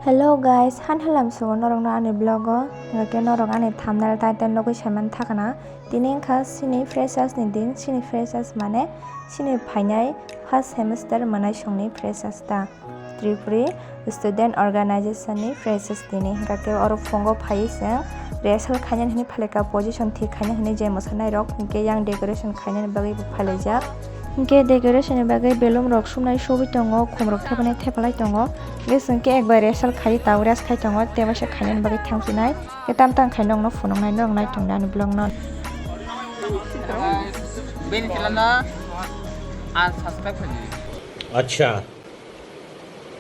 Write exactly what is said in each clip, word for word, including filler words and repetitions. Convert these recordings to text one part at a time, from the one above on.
Hello guys, han halam sugo norokno ani vlog o, hwnkhe norok ani thumbnail title nugwi saiman thakna. Tini wngkha chini freshers ni din, chini freshers mane chini phainai first semester mwnaisongni freshers ta. Tripuri Student Organization ni freshers tini hwnkha khe oro phungo phaiwi chwng rehearsal khainani hwnwi phailika, position thik khaina hwnwi je mwsanairok hwnkhe yang decoration khainani bagwi bo phailaijak. Hwnkhe decoration ni bagwi balloon rok sumnai sogwi tongo, khum rok thepnai thepalai tongo. Hwnkhe chwng khe ekbar rehearsal khai tabuk rest khai tongo, tei waisa khainani bagwi thangsinai. Khe tam tam khai nokno phunuknai norok nai tongdi ani vlog no. Bini channel no unsubscribe khaidi. Acha.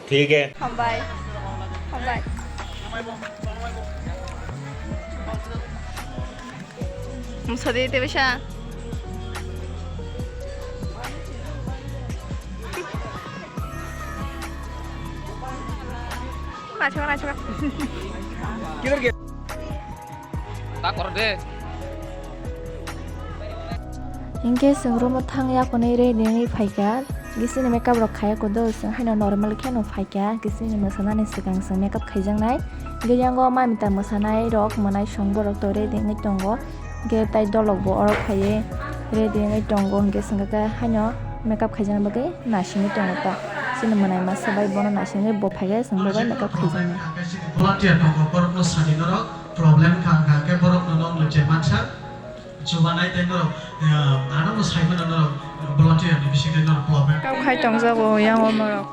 Thik hai. Hambai. Hambai. Musadi tebisa. Naisok, naisok. Kibar ge. Ta kor de. Hinkhe chwng room o thang yakhunwi ready wngwi phaikha. Gisini makeup rok khaiya kodo, chwng haino normal kheno phaikha. Gisini mwsanani swkang chwng makeup khaijaknai. Hinkhe yango mami ta mwsanai rok, mwnaisong borok to ready wngwi tongo. Hinkhe tai dolok bo oro phaiwi ready wngwi tongo. Hinkhe chwng khe haino makeup khaijakna bagwi naisingwi tongo ta. Chini mwnaima swbai bono naisingwi bo phaikhe chwng bo bai makeup khaijaknai. Volunteer tongo, borokno sadi norok problem kha, wngkha khe borokno nokno je mansa. Chubanai tei norok, eh, ano bo sai mano norok volunteer ni bisingo norok problem. Kau khai tongjago yang o norok.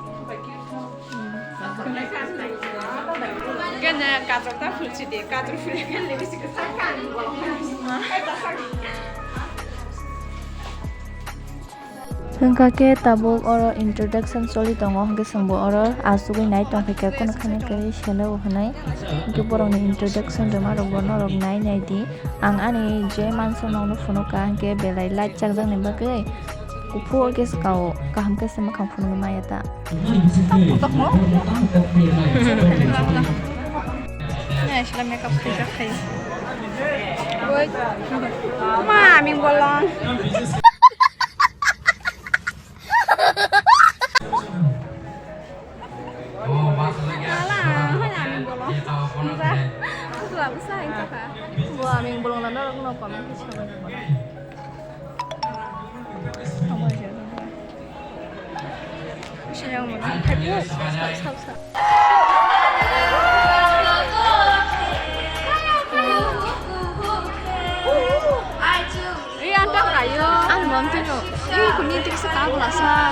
Kene katrok ta phulsi de, katrok phulsi kene bisingo sakha. Hwnkha khe tabuk oro introduction choli tongo, hwnkhe chwngbo oro achugwi nai tongkha khe, kono khani kwrwi selo hwnwi. Hwnkhe borokni introduction rwma rokbo norok nai nai di. Ang ani je mansa nokno phunukha, hwnkhe belai light chakjakni bagwi kuphur khe se kao, kaham khe se mwkhang phunugwi maya ta. Nai sila makeup khaijak khai. Oi. Ma, aming bolong. Hala, hai aming bolong. Ba, aku lah bisa yang kakak. Wah, aming bolong dan orang no comment kecil. Ang mom tino. Ih, kuning tik sa tabla sa.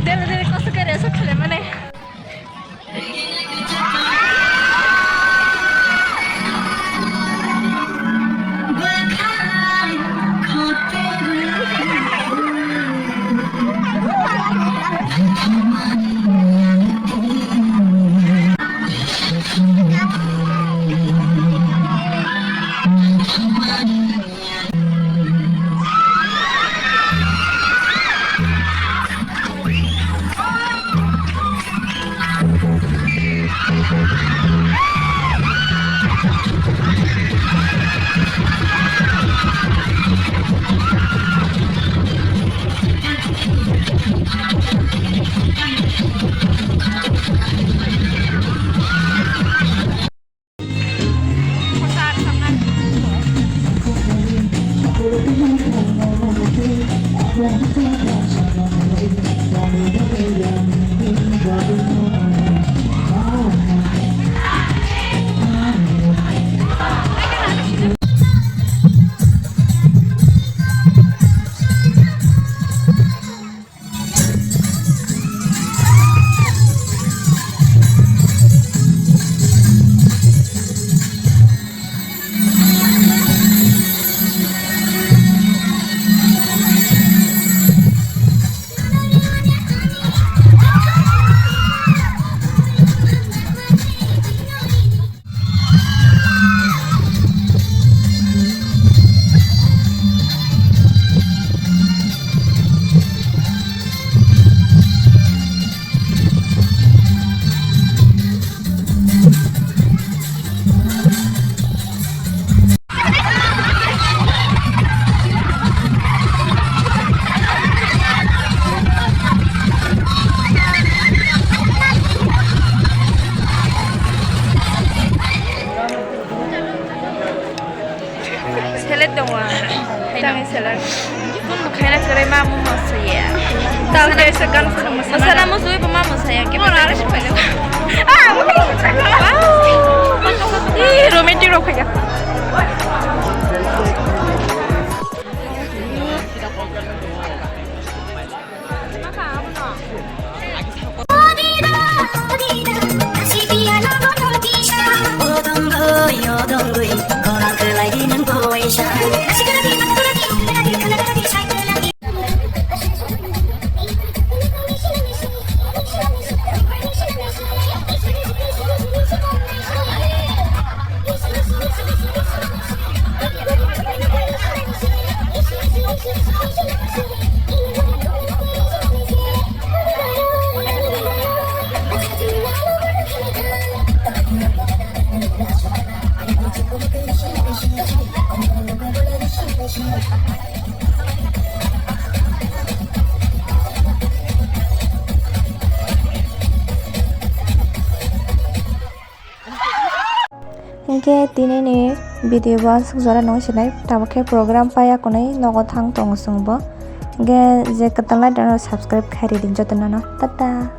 Dere dere kosto kere sok khale mane. Salad tongo. Tang salad. Kun khaina kwrwi ma mo mosaya. Tang kaisa gan phano mosana. Mosana mo sui bo ma mosaya. Ke mo na se phano. Ah, wow. Ih, romantic rok phaiya. Hinkhe tinini video bo aswk jora nung sinai, tamo khe program paiya kunui nogo thang tongo chwngbo. Hinkhe je kwtal naitokno subscribe khairidi jotono no. Tata.